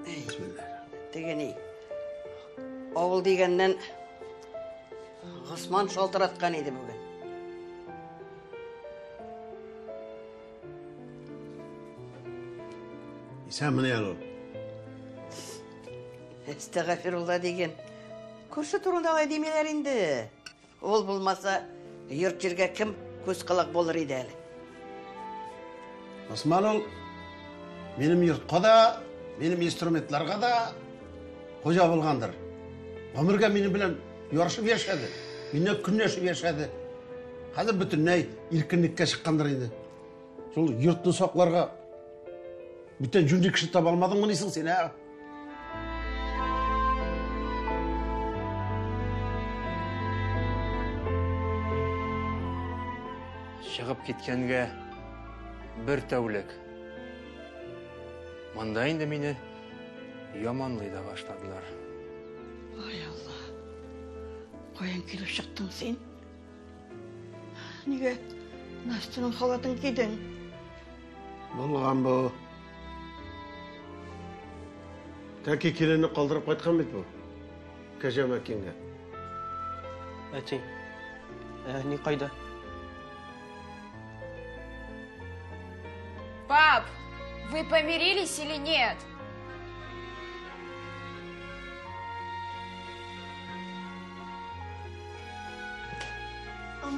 Теге ни, авыл дигәннән Госман шалтыраткан иде бүген. Исәнмени әле ул? Әстәгафирулла диген. Күрше турында алай димиләр инде. Ул булмаса, йорт җиргә кем күз колак булыр иде әле. Госман ул минем йортка да, минем инструментларга да хуҗа булгандыр. Гомергә минем белән ярышып яшәде, миннән көнләшеп яшәде. Хәзер бөтенләй иркенлеккә чыккандыр инде. Шул йортны сакларга бүтән җүнле кеше таба алмадыңмыни соң син, ә? Чыгып киткәнгә бер тәүлек. Монда инде мине яманлый да башладылар. Ай Алла. Каян килеп чыктың син? Нигә Настяның халатын кидең? Булган бу. Тәки киленне калдырып кайткан бит бу. Кәҗә Мәкингә. Әти, ә ни кайда? Пап, вы помирились или нет?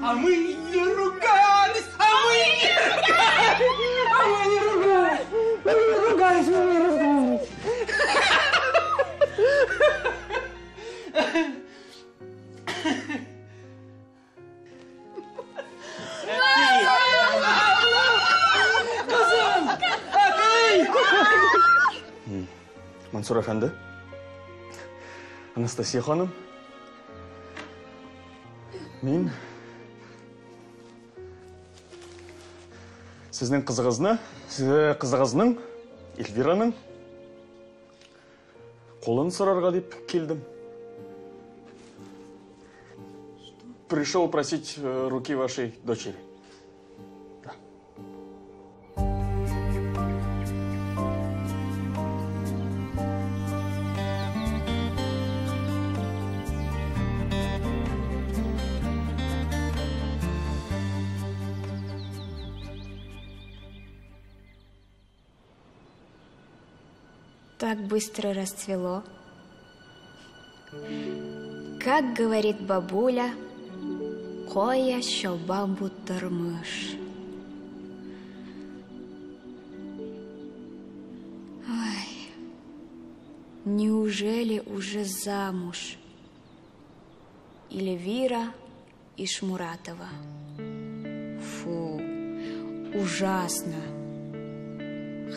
А мы не ругались, а мы не ругались, а мы не ругались, мы не ругались, мы не ругались. Мансур әфәнде, Анастасия ханым, мин сезнең кызыгызны, кызыгызның, Эльвираның кулын сорарга дип килдем. Пришел просить руки вашей дочери. Да. Так быстро расцвело. Как говорит бабуля, кая чаба бу тормыш. Ой, неужели уже замуж? Эльвира Ишмуратова. Фу, ужасно.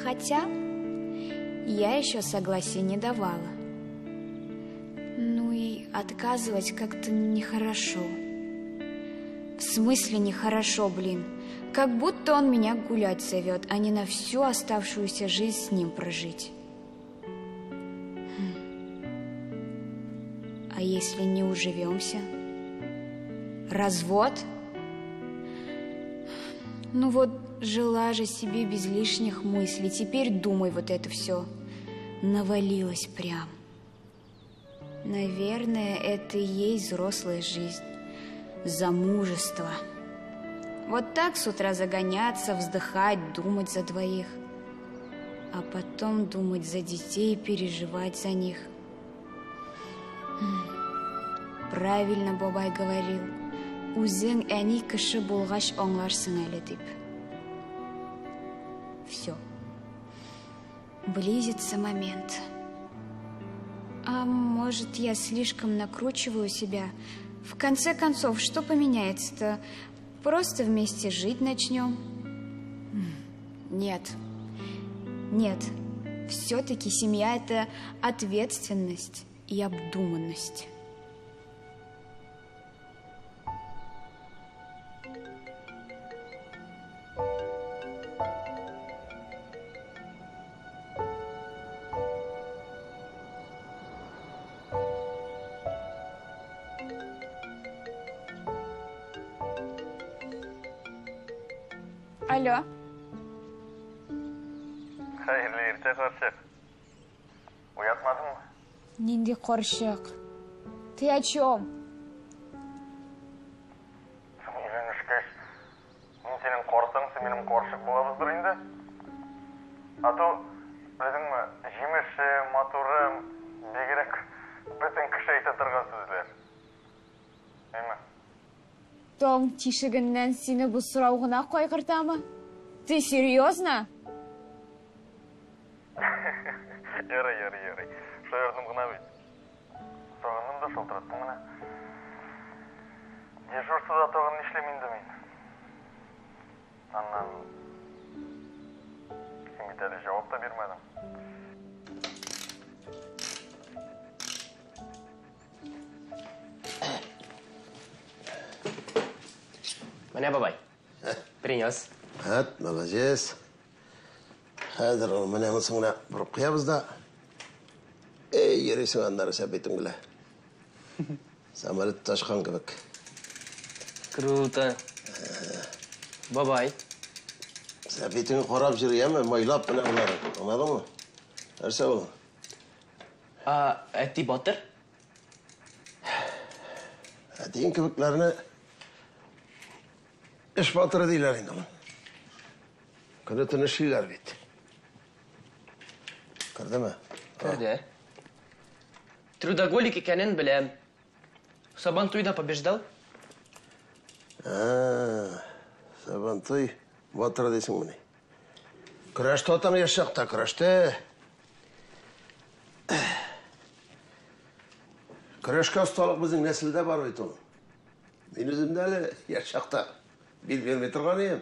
Хотя я еще согласия не давала. Ну и отказывать как-то нехорошо. В смысле нехорошо, блин? Как будто он меня гулять зовет, а не на всю оставшуюся жизнь с ним прожить. А если не уживемся? Развод? Ну вот, жила же себе без лишних мыслей. Теперь думай вот это все. Навалилось прям. Наверное, это и есть взрослая жизнь. Замужество. Вот так с утра загоняться, вздыхать, думать за двоих. А потом думать за детей, переживать за них. Правильно бабай говорил. Үзең әни кеше булгач аңларсың әле дип. Все. Близится момент. А может, я слишком накручиваю себя? В конце концов, что поменяется-то? Просто вместе жить начнем? Нет. Нет. Все-таки семья – это ответственность и обдуманность. Алло. Хәерле иртә, карчык. Уятмадыммы? Нинди карчык? Ты о чем? Соң өйләнешкәч, мин синең картың, син минем карчык булабыздыр инде. А то, белдеңме, җимешем, матурым, бигрәк бөтен кеше әйтә торган сүзләр. Әйме? Таң тишегеннән сине бу сорау гына кайгыртамы? Ты серьезно? Ярый, ярый, ярый. Шаярдым гына бит. Сагындым да шалтыраттым гына. Дежурствода тагын нишлим инде мин? Аннан син бит әле җавап та бирмәдең. Менә бабай. Принес. Әт, молодец. Хәзер ул менә монысын гына борып куябыз да. Эй, йөрисең аннары сәбитең белән. Самолет ташкан кебек. Круто. Бабай. Сәбитеңне карап йөр, яме, майлап менә болары. Аңладыңмы? Нәрсә ул? А, әти батыр? Әтиең кебекләрне эш батыры диләр инде. Көне төне эшлиләр бит. Кердеме? Керде. Трудоголик икәнен беләм. Сабантуйда побеждал? А, Сабантуй батыры дисеңмени? Көрәштә атаң яшь чакта, көрәштә. Көрәшкә осталык безнең нәселдә бар бит ул. Мин үзем дә әле яшь чакта бил бирми торган идем.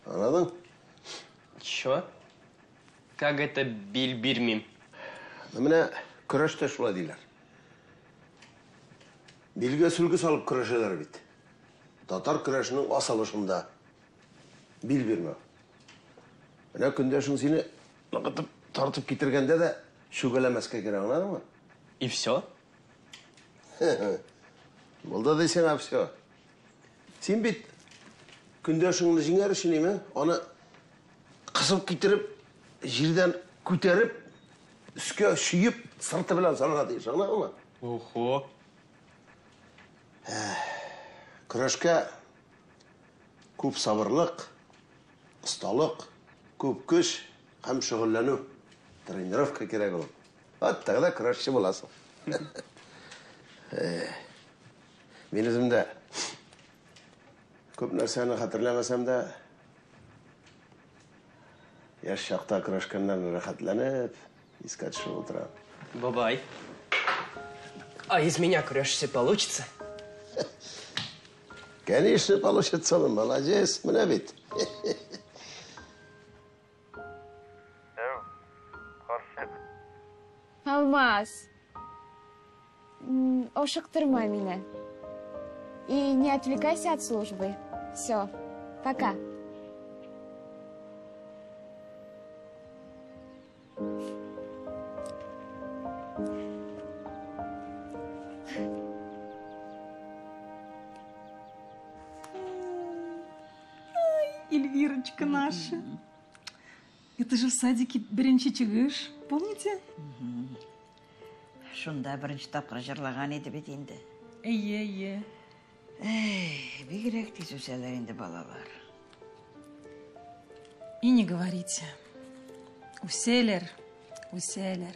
Аңладың? Чё? Как это бил бирмим? Менә көрәштә шулай диләр. Билгә сөлге салып көрәшәләр бит. Татар көрәшенең асылы шунда. Бил бирмәү. Менә көндәшең сине ныгытып тартып китергәндә дә чүгәләмәскә кирәк, аңладыңмы? И все? Булды ди сиңа все. Син бит көндәшеңне җиңәр өчен име, аны кысып китереп, җирдән күтәреп, өскә чөеп, сырты белән салырга тиеш, аңладыңмы? Охо. Көрәшкә күп сабырлык, осталык, күп көч һәм шөгыльләнү, тренировка кирәк ул. Вот тогда көрәшче буласың. Мин үзем дә күп нәрсәне хәтерләмәсәм дә, яшь чакта көрәшкәннәрне рәхәтләнеп искә төшереп утырам. Бабай, а из меня көрәшче получится? Конечно, получится, молодец, менә бит. Әү, карчык. Алмаз, ашыктырма мине. И не отвлекайся от службы. Все, пока. Эльвирочка наша. Это же в садике беренче чыгыш, помните? Шунда беренче тапкыр җырлаган иде бит инде. Әйе, әйе. Эй, бигрәк тиз үсәләр инде балалар. И не говорите. Үсәләр, үсәләр.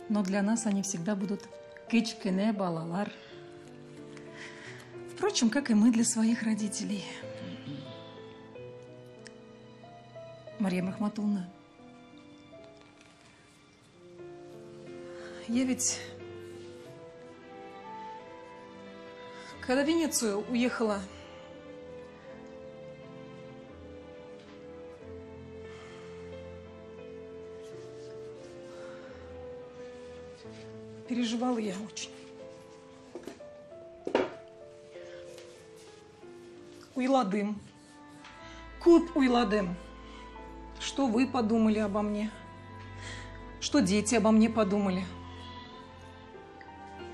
Но для нас они всегда будут кечкенә балалар. Впрочем, как и мы для своих родителей. Мария Рахматулловна, я ведь, когда в Венецию уехала, переживала я очень. Уйладым. Күп уйладым. Что вы подумали обо мне? Что дети обо мне подумали?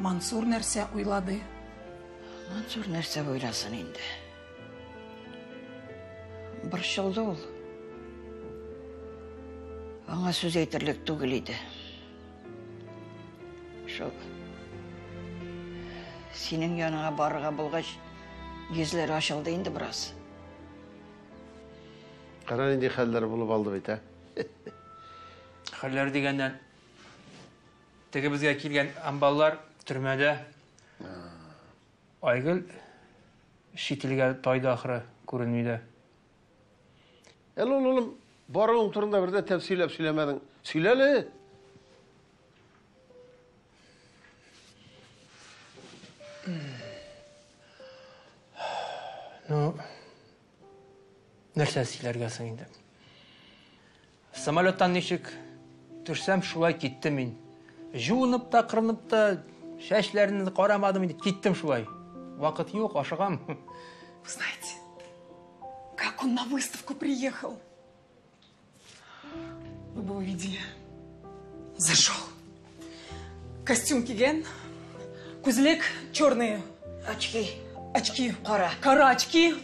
Мансур нәрсә уйлады? Мансур нәрсә уйласын инде? Борчылды ул. Аңа сүз әйтерлек түгел иде. Шул синең яныңа барырга булгач, йөзләре ачылды инде бераз. Кара нинди хәлләр булып алды бит, ә? Хәлләр дигәннән, теге безгә килгән амбаллар төрмәдә. Айгөл чит илгә тайды ахры, күренми дә. Әле ул, улым, баруың турында бер дә тәфсилләп сөйләмәдең. Сөйлә әле. Ну, нәрсә сөйләргә соң инде? Самолеттан ничек төшсәм, шулай киттем мин. Жуынып та, кырынып та, чәчләрне дә карамадым инде, киттем шулай. Вакыт юк, ашыгам. Вы знаете, как он на выставку приехал? Вы бы увидели. Зашел. Костюм кигән, күзлек черные. Очки. Очки. Кара. Кара очки.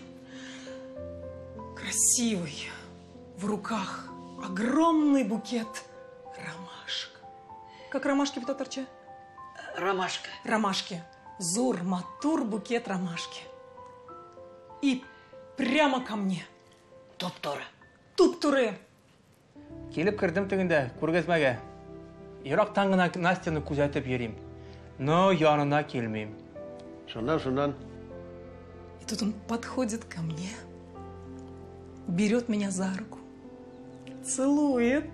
Красивый. В руках огромный букет ромашек. Как ромашки по-татарча? Ромашка. Ромашки. Зур, матур букет ромашки. И прямо ко мне. Туп-туры. Туп-туры. Килеп кердем тегендә күргәзмәгә. Ерактан гына Настяны күзәтеп йөрим. Но янына килмим. Шуннан, шуннан. И тут он подходит ко мне, берет меня за руку, целует,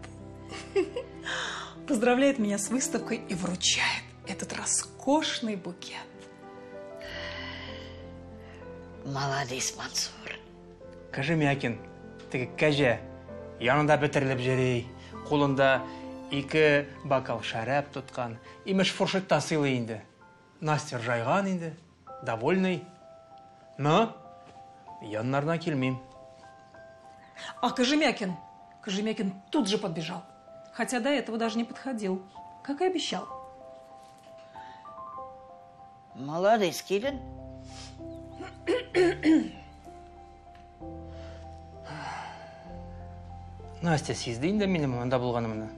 поздравляет меня с выставкой и вручает этот роскошный букет. Молодец, Мансур. Кожемякин, теге кәҗә, янында бөтерелеп йөри, кулында ике бокал шәраб тоткан. Имеш, фуршетта сыйлый инде. Настя ыржайган инде, довольный. Но яннарына килмим. А Кожемякин? Кожемякин тут же подбежал. Хотя до этого даже не подходил, как и обещал. Молодец, килен. Настя сизде инде минем анда булганымны.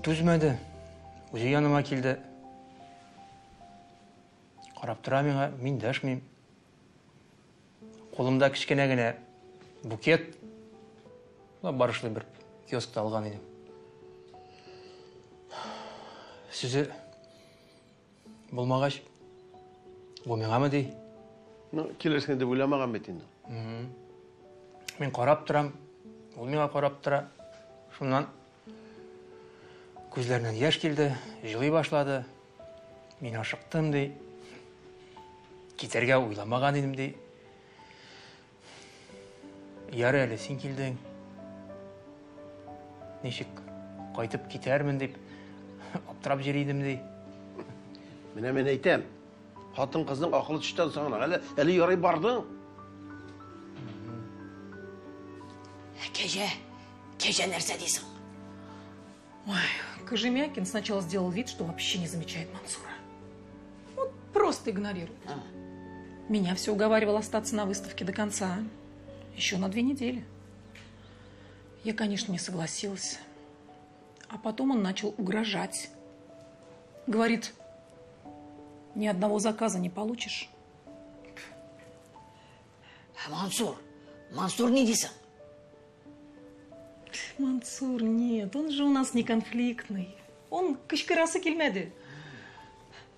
Түзмәде. Үзе яныма килде. Карап тора миңа, мин дәшмим. Кулымда кечкенә генә букет. Барышлый бер киоскта алган идем. Сүзе булмагач, бу миңамы ди? Ну, килерсең дип уйламаган бит инде. Мин карап торам, ул миңа карап тора. Шуннан күзләреннән яшь килде, җылый башлады. Мин ашыктым ди. Китәргә уйламаган идем ди. Ярый әле син килдең. Ничек кайтып китәрмен дип аптырап йөри идем ди. Менә мин әйтәм. Хатын-кызның акылы төштән соң гына. Әле, әле ярый бардың. Кәҗә, кәҗә нәрсә дисең? Ой, Кожемякин сначала сделал вид, что вообще не замечает Мансура. Вот просто игнорирует. Меня все уговаривал остаться на выставке до конца. Еще на 2 недели. Я, конечно, не согласилась. А потом он начал угрожать. Говорит, ни одного заказа не получишь. Мансур, Мансур ни дисең? Мансур, нет, он же у нас не конфликтный. Он кычкырасы килмәде.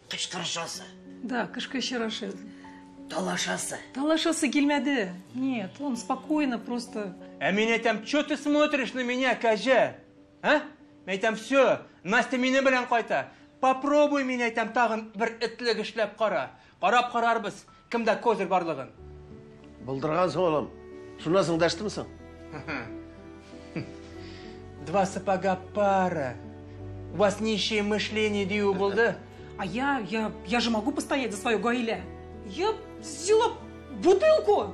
Кычкырышасы. Да, кычкырышасы. Талашасы. Талашасы килмәде. Нет, он спокойно просто... Ә мин әйтәм, чё ты смотришь на меня, кәҗә? А? Мин әйтәм, все, Настя минем белән кайта. Попробуй, мин әйтәм, тагын бер этлек эшләп кара. Карап карарбыз, кемдә козырь барлыгын. Булдыргансың, улым. Шуннан соң дәштеме соң? Два сапога пара. У вас нищее мышление дию булды. А я же могу постоять за свое гаилә. Я взяла бутылку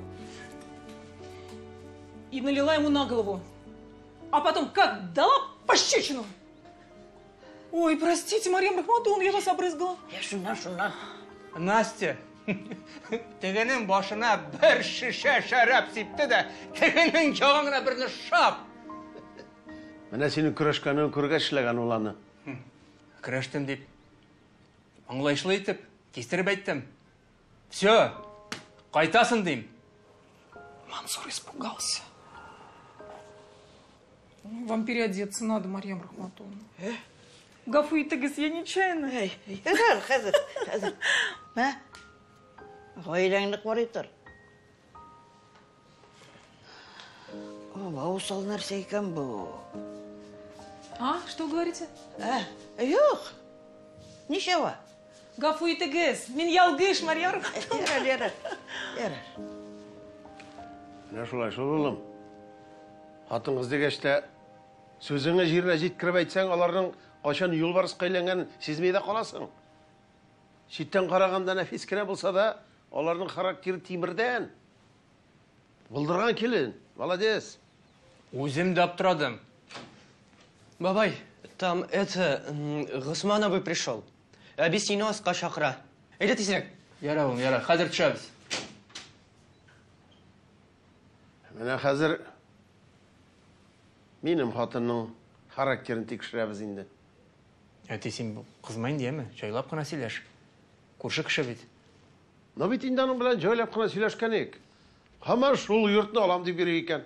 и налила ему на голову. А потом как дала пощечину. Ой, простите, Марьям Рахматулловна, я вас обрызгала. Я шуннан, шуннан. Настя, тегенең башына бер шешә шәраб сипте дә, тегенең ягына берне шап. Менә синең көрәшкәнен күргәч эшләгән ул аны. Көрәштем дип. Аңлаешлы итеп, кистереп әйттем. Все, кайтасың дим. Мансур испугался. Вам переодеться надо, Марьям Рахматовна. Э? Гафу итегез, я нечаянно. Ярар, хәзер, хәзер. Мә, гаиләңне карый тор. Ова, усал нәрсә икән бу. А, что говорите? Ә, юк. Ничего. Гафу итегез, мин ялгыш, Марьям Рахматовна. Ярар, ярар, ярар. Менә шулай шул, улым. Хатын-кыз дигәч тә, сүзеңне җиренә җиткереп әйтсәң, аларның кайчан юлбарыска әйләнгәнен сизми дә каласың. Читтән караганда нәфис кенә булса да, аларның характеры тимердән. Булдырган килен, молодец. Үзем дә аптырадым. Бабай, там это, Госман абый пришел. Әби сине аска чакыра. Әйдә тизрәк. Ярар, улым, ярар. Хәзер төшәбез. Менә хәзер минем хатынның характерын тикшерәбез инде. Әти, син кызма инде, яме? Җайлап кына сөйләш. Күрше кеше бит. Но бит инде аның белән җайлап кына сөйләшкән идек. Һаман шул йортны алам дип йөри икән.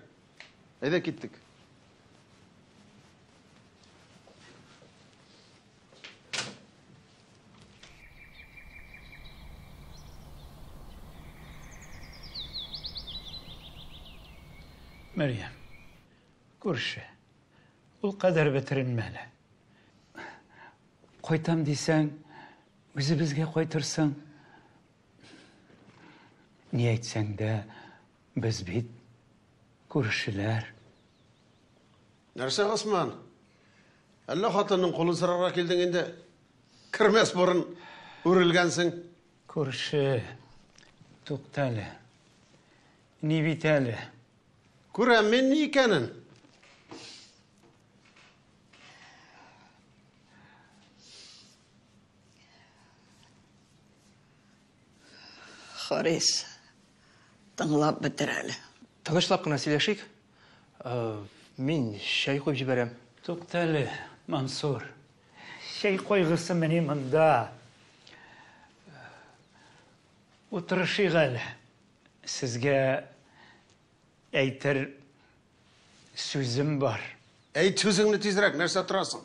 Әйдә киттек. Мәрьям, күрше, ул кадәр бетеренмә әле. Кайтам дисәң, үзебезгә кайтырсың. Ни әйтсәң дә, без бит күршеләр. Нәрсә, Госман? Әллә хатынның кулын сорарга килдең инде? Кермәс борын үрелгәнсең. Күрше, тукта әле. Ни бит әле? Күрәм мин ни икәнен. Харис, тыңлап бетер әле. Тынычлап кына сөйләшик. Мин чәй куеп җибәрәм. Тукта әле, Мансур. Чәй кайгысы мени монда. Утырышыйк әле. Сезгә әйтер сүзем бар. Әйт сүзеңне тизрәк, нәрсә торасың?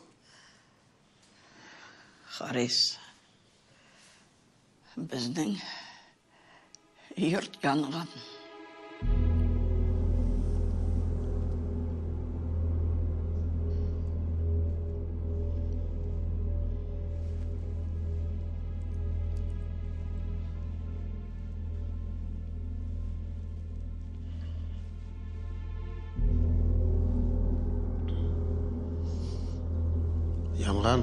Харис, безнең йорт янган. Янган.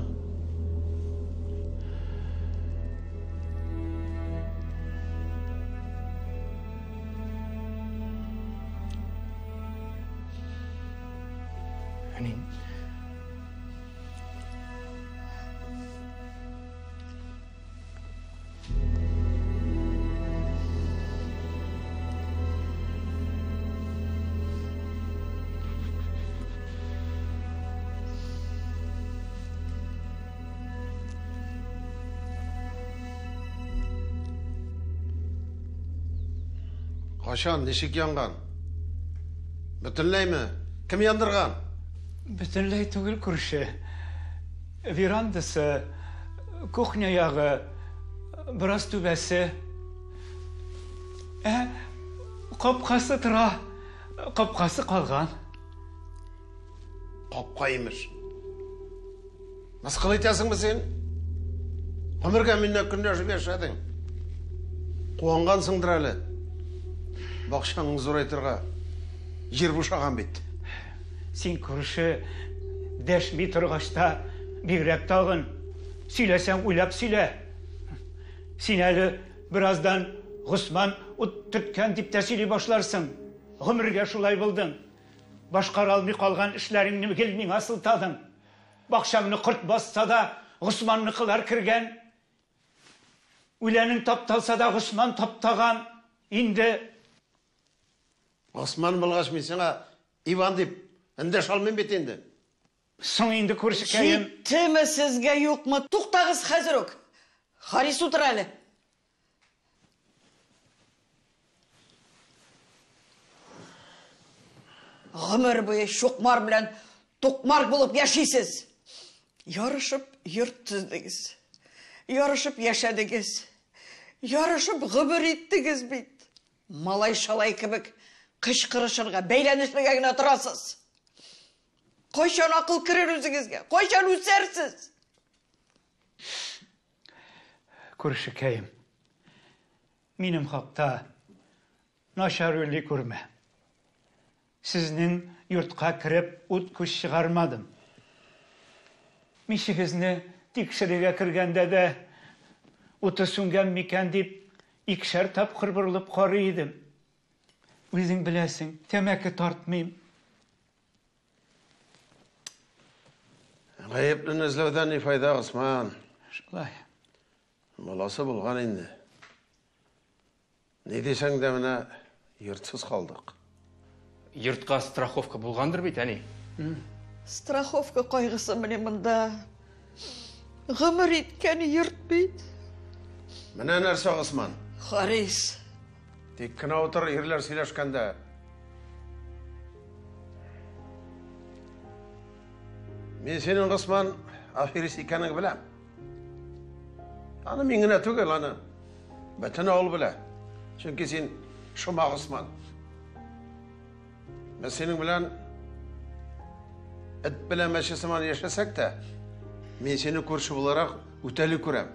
Әни. Кайчан, ничек янган? Бөтенләйме? Кем яндырган? Бөтенләй түгел, күрше. Верандасы, кухня ягы, бераз түбәсе. Ә, капкасы тора, капкасы калган. Капка имеш. Мыскыл итәсеңме син? Гомергә миннән көнләшеп яшәдең. Куангансыңдыр әле. Бакчаңны зурайтырга җир бушаган бит. Син күрше дәшми торгач та бигрәк тагын сөйләсәң уйлап сөйлә. Син әле бераздан Госман ут төрткән дип тә сөйли башларсың. Гомергә шулай булдың. Башкара алмый калган эшләреңне гел миңа сылтадың. Бакчаңны корт басса да, Госманныкылар кергән. Үләнең тапталса да, Госман таптаган. Инде Госман булгач, мин сиңа Иван дип эндәшә алмыйм бит инде. Соң инде күршекәем. Җиттеме сезгә юкмы? Туктагыз хәзер үк. Харис утыр әле. Гомер буе чукмар белән тукмар булып яшисез. Ярышып йорт төзедегез. Ярышып яшәдегез. Ярышып гомер иттегез бит. Малай-шалай кебек кычкырышырга, бәйләнешергә генә торасыз. Кайчан акыл керер үзегезгә? Кайчан үсәрсез? Күршекәем, минем хакта начар уйлый күрмә. Сезнең йортка кереп ут күз чыгармадым. Мичегезне тикшерергә кергәндә дә уты сүнгән микән дип икешәр тапкыр борылып карый идем. Үзең беләсең, тәмәке тартмыйм. Гаеплене эзләүдән ни файда, Госман? Шулай. Баласы булган инде. Ни дисәң дә менә йортсыз калдык. Йортка страховка булгандыр бит, әни? Страховка кайгысы менә монда. Гомер иткән йорт бит. Менә нәрсә, Госман. Харис. Тик кенә утыр, ирләр сөйләшкәндә. Мин синең, Госман, аферист икәнеңне беләм. Аны мин генә түгел, аны бөтен авыл белә. Чөнки син шома Госман. Без синең белән эт белән мәче сыман яшәсәк тә, мин сине күрше буларак үтәли күрәм.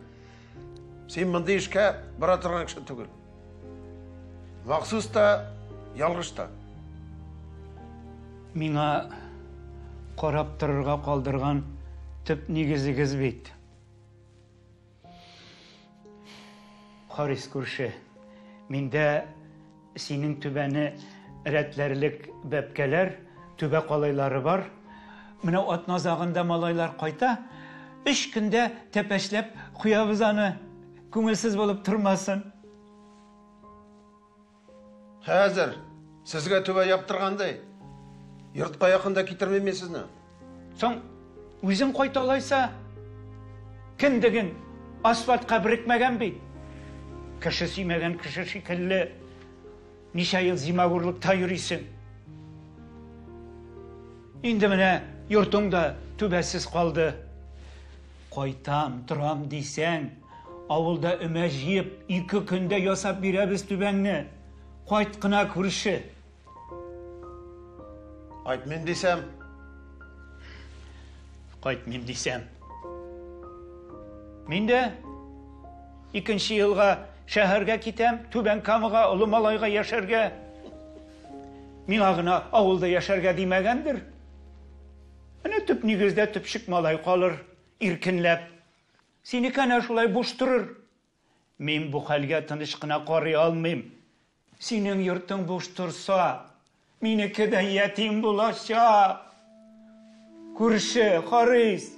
Син мондый эшкә бара торган кеше түгел. Махсус та, ялгыш та. Миңа карап торырга калдырган төп нигезегез бит. Харис күрше, миндә синең түбәне рәтләрлек бәбкәләр, түбә калайлары бар. Менә атна азагында малайлар кайта, өч көндә тәпәчләп куябыз аны. Күңелсез булып тормасын. Хәзер сезгә түбә яптыргандай, йортка якын да китермим мин сезне. Соң үзең кайта алайса, кендегең асфальтка берекмәгән бит. Кеше сөймәгән кеше шикелле ничә ел зимагурлыкта йөрисең. Инде менә йортың да түбәсез калды. Кайтам, торам дисәң, авылда өмә җыеп, 2 көндә ясап бирәбез түбәңне. Кайт кына күрше. Кайтмыйм дисәм? Кайтмыйм дисәм. Мин дә икенче елга шәһәргә китәм, Түбән Камага, Олы Малайга яшәргә. Миңа гына авылда яшәргә димәгәндер. Менә төп нигездә төпчек малай калыр, иркенләп. Синеке әнә шулай буш торыр. Мин бу хәлгә тыныч кына карый алмыйм. Синең йортың буш торса, минеке дә ятим булачак. Күрше, Харис.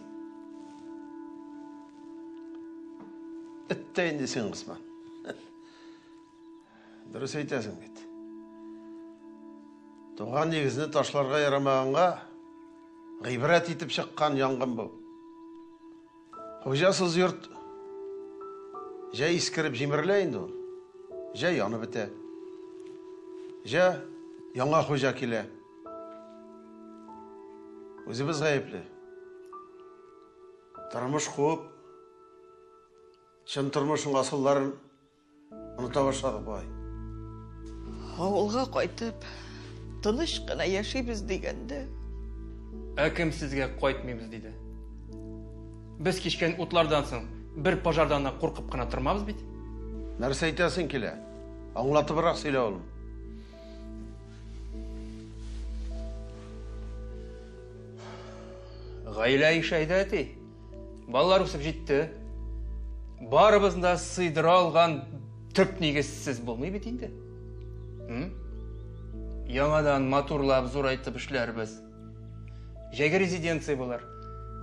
Эт тә инде син, Госман. Дөрес әйтәсең бит. Туган нигезне ташларга ярамаганга гыйбрәт итеп чыккан янгын бу. Хуҗасыз йорт җә искереп җимерелә инде ул. Җә янып бетә. Җә яңа хуҗа килә. Үзебез гаепле. Тормыш куып, чын тормышның асылларын оныта башладык бугай. Авылга кайтып, тыныч кына яшибез дигәндә. Ә кем сезгә кайтмыйбыз диде? Без кичкән утлардан соң бер пожардан да куркып кына тормабыз бит. Нәрсә әйтәсең килә? Аңлатыбрак сөйлә, улым. Гаилә ишәйде, әти. Балалар үсеп җитте. Барыбызны да сыйдыра алган төп нигезсез булмый бит инде. Яңадан матурлап, зурайтып эшләрбез. Җәйге резиденция булыр.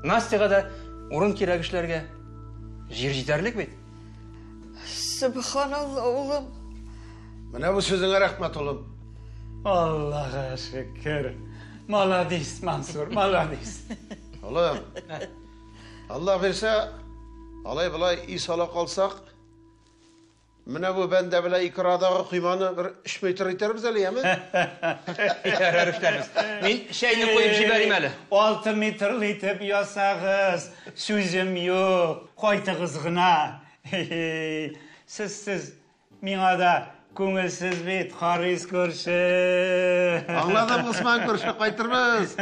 Настяга да урын кирәк эшләргә. Җир җитәрлек бит. Сөбханалла, улым. Менә бу сүзеңә рәхмәт, улым. Аллага шөкер. Молодец, Мансур, молодец. Улым, Алла бирсә, алай-болай өй сала калсак, менә бу бәндә белән ике арадагы койманы бер өч метр итәрбез әле, яме? Ярар, эшләрбез. Мин чәйне куеп җибәрим әле. Алты метрлы итеп ясагыз, сүзем юк, кайтыгыз гына. Сезсез миңа да күңелсез бит, Харис күрше. Аңладым, Госман күрше, кайтырбыз.